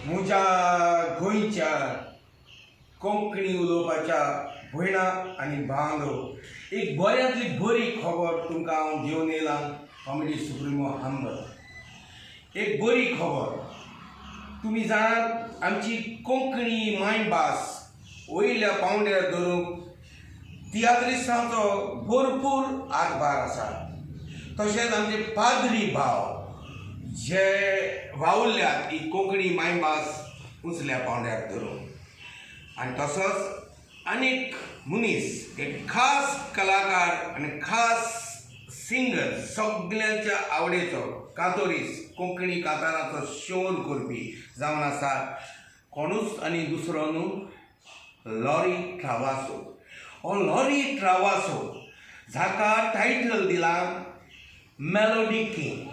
म्हज्या गोंयच्या कोंकणी उलोवपाच्या भयणां आनी भावांनो, एक बऱ्यांतली बरी खबर तुमकां हांव घेवन येयलां. कॉमेडी सुप्रिमो हंबल, एक बरी खबर. तुमी जाणात, आमची कोंकणी मायभास वयल्या पावंड्यार धरूंक तियात्रिस्तांचो भरपूर हातभार आसा. तशेंच आमचे पाद्री भाव जे वावुरल्यात ही कोंकणी मायभास उंचल्या पावंड्यार धरूंक, आनी तसोच आनीक मनीस, एक खास कलाकार आनी खास सिंगर, सगल्यांच्या आवडीचो कांतोरीस, कोंकणी कांताराचो शोध करपी जावन आसा कोणूच आनी दुसरो न्हू, लॉरी ट्रावासो. हो लॉरी ट्रावासो जाका टायटल दिलां मेलोडी किंग,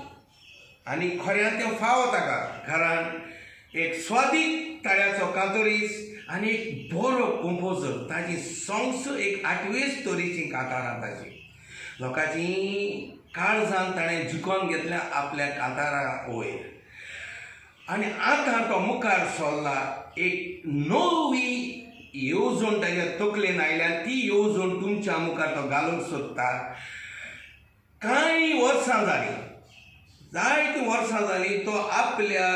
आनी खऱ्यान तें फावो ताका, कारण एक स्वादीक ताळ्याचो कांतोरीस आनी एक बरो कंपोजर. ताजी सॉंग्स एक आठवेच तरेचीं कांतारां ताजी, लोकांची काळजान ताणें जिखोन घेतल्या आपल्या कांतारां वयर. आनी आतां तो मुखार सरला, एक नवी येवजण ताच्या तकलेन आयल्या, ती येवजण तुमच्या मुखार तो घालूंक सोदता. कांय वर्सां जालीं, जायतीं वर्सां जालीं, तो आपल्या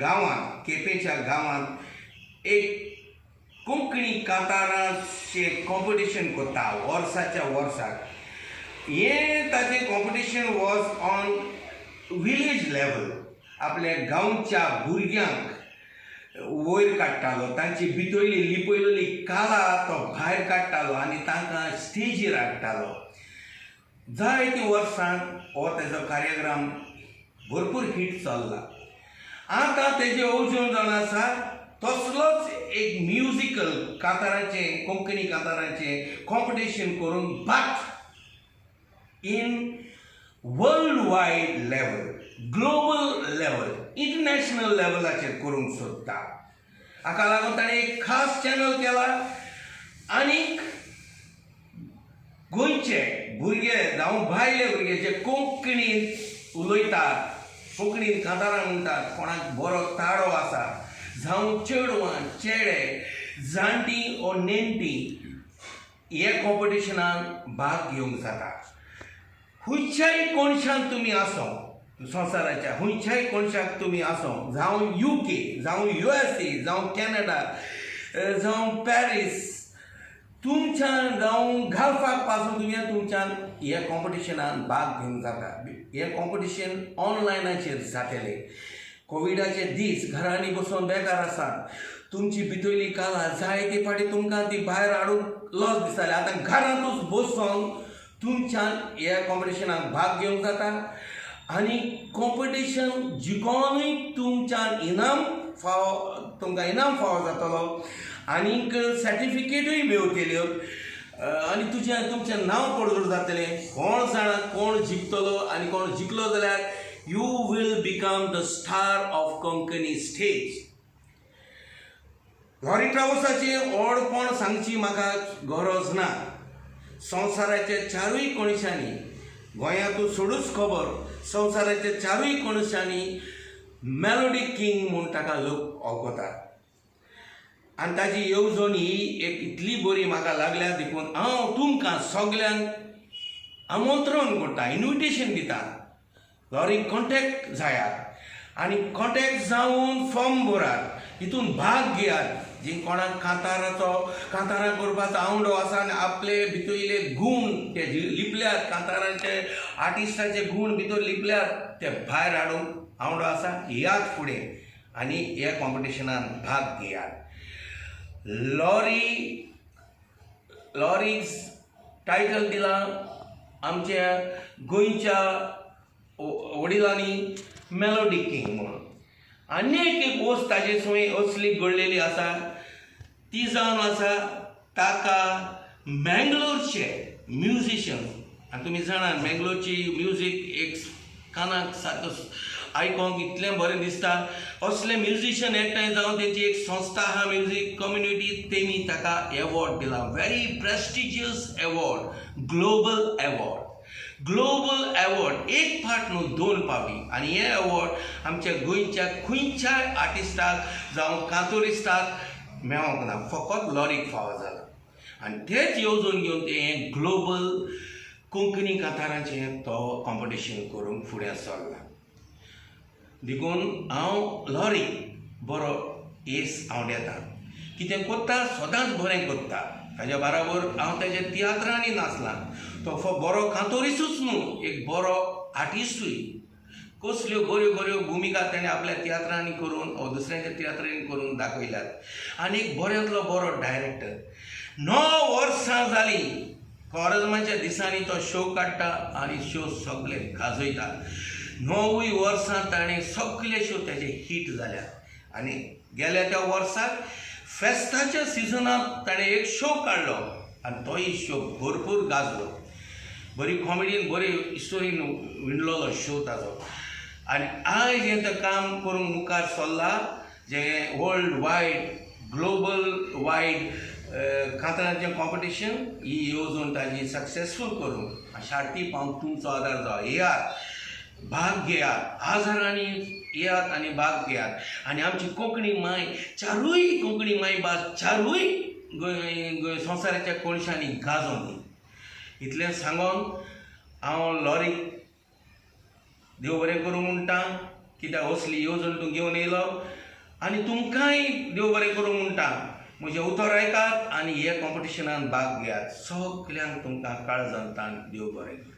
गांवांत, केपेंच्या गांवांत एक कोंकणी कांतारांचें कॉम्पिटिशन करता वर्साच्या वर्साक. हें ताचें competition was on village level. आपल्या गांवच्या भुरग्यांक वयर काडटालो, तांची भितरली लिपयलेली कला तो भायर काडटालो आनी तांकां स्टेजीर हाडटालो. जायतीं वर्सां हो तेजो कार्यक्रम भरपूर हिट चल्ला. आतां तेजें येवजण जावन आसा तसलोच एक म्युजिकल कांताराचें, कोंकणी कांताराचें कॉम्पिटिशन करून, but in world wide level, global level, international लेवलाचेर करूंक सोदता. हाका लागून ताणें एक खास चॅनल केला आनीक गोंयचे भुरगे जावं भायले भुरगे जे कोंकणीन उलयतात, कोंकणीन कांतारां म्हणटात, कोणाक बरो ताळो आसा, जावं चेडवां चेडे, जाणटीं ओ नेणटीं, हे कॉम्पिटिशनान भाग घेवंक जाता. खंयच्याय कोनशान तुमी आसो, संवसाराच्या खंयच्याय कोनशाक तुमी आसो, जावं युके, जावं युएसए, जावं कॅनडा, जावं पॅरीस, तुमच्यान जावं गल्फाक पासून तुमी तुमच्यान ह्या कॉम्पिटिशनान भाग घेवंक जाता. हें कॉम्पिटिशन ऑनलायनाचेर जातलें. कोविडाचे दीस, घरांनी बसून बेकार आसात. तुमची भितरली कला जायते फावटी तुमकां ती भायर हाडूंक लज दिसताली. आतां घरांतूच बसून तुमच्यान ह्या कॉम्पिटिशनाक भाग घेवंक जाता आनी कॉम्पिटिशन जिखोनूय तुमच्यान इनाम फावो, तुमकां इनाम फावो जातलो आनीक सर्टिफिकेटूय मेवतल्यो आनी तुजें तुमचें नांव पडजोड जातलें. कोण जाणा कोण जिखतलो, आनी कोण जिखलो जाल्यार you will become the star of Konkani stage. Lorry ट्रावल्साची व्हडपण सांगची म्हाका गरज ना. संवसाराच्या चारूय कोनशांनी, गोंयांतूच सोडूच खबर, संवसाराच्या चारूय कोनशांनी मेलोडी किंग म्हूण ताका लोक वळखतात. आनी ताजी येवजण ही एक इतली बरी म्हाका लागल्या, देखून हांव तुमकां सगल्यांक आमंत्रण करता, इन्विटेशन दिता. लॉरीक कॉन्टेक्ट जायात आनी कॉन्टेक्ट जावन फॉर्म भरात, हितून भाग घेयात. जी कोणाक कांताराचो, कांतारां करपाचो आवडो आसा आनी आपले भितरले गूण ते लिपल्यात, कांतारांचे आर्टिस्टाचे गूण भितर लिपल्यात, ते भायर हाडूंक आवडो आसा, येयात फुडें आनी ह्या कॉम्पिटिशनान भाग घेयात. लॉरीक टायटल दिलां आमच्या गोंयच्या वडिलांनी मेलोडी किंग म्हणून. आनी एक वस्त ताजे सुवें असली घडलेली आसा, ती जावन आसा ताका मँगलोरचे म्युजिशियन, आनी तुमी जाणात मँगलोरची म्युजीक एक कानाक सारको आयकोंक इतलें बरें दिसता. असले म्युजिशियन एकठांय जावन तेंची एक संस्था आहा, म्युजीक कम्युनिटी, तेमी ताका एवॉर्ड दिला, very prestigious award, global award. Global award एक फावट न्हू 2 फावटी. आनी हे एवॉर्ड आमच्या गोंयच्या खंयच्याय आर्टिस्टाक जावं कांतोरिस्टाक मेळोंक ना, फकत लॉरीक फावो जाला. आनी तेच येवजण घेवन ते हें ग्लोबल कोंकणी कांतारांचें तो कॉम्पिटिशन करूंक फुडें सरला. देखून हांव लॉरीक बरो येस आंवडेता. कितें कोत्ता सदांच बरें कोत्ता. ताज्या बराबर हांव ताज्या तियात्रांनी नाचलां. तो बरो कांतोरिसूच न्हू, एक बरो आर्टिस्टूय. कसल्यो बऱ्यो बऱ्यो भुमिका ताणें आपल्या तियात्रांनी करून वा दुसऱ्यांच्या तियात्रांनी करून दाखयल्यात. आनी एक बऱ्यांतलो बरो डायरेक्टर. 9 वर्सां जालीं कोरजमाच्या दिसांनी तो शो काडटा आनी शो सगळे गाजयता. 9 वर्सां ताणें सगळे शो ताजे हीट जाल्यात. आनी गेल्या त्या वर्साक फेस्ताच्या सिजनांत ताणें एक शो काडलो आनी तोय शो भरपूर गाजलो. बरी कॉमेडीन बरी स्टोरीन विणलोलो शो ताजो. आनी आयज हें तें काम करूंक मुखार सरलां जें वर्ल्ड वायड ग्लोबल वायड कांतारांचें कॉम्पिटिशन ही येवजण ताजी सक्सेसफूल करूंक शार्ती पावंक तुमचो आदार जावो. येयात, भाग घेयात, हजारांनी येयात आनी भाग घेयात. आनी आमची कोंकणी माय, चारूय कोंकणी माय भास चारूय संवसाराच्या कोनशांनी गाजोवन दी. इतलें सांगोन हांव लॉरीक देव बरें करूं म्हणटा, कित्याक असली येवजण तूं घेवन येयलो. आनी तुमकांय देव बरें करूं म्हणटा. म्हजें उतर आयकात आनी हे कॉम्पिटिशनान भाग घेयात. सगल्यांक तुमकां काळजांतल्यान देव बरें करूं.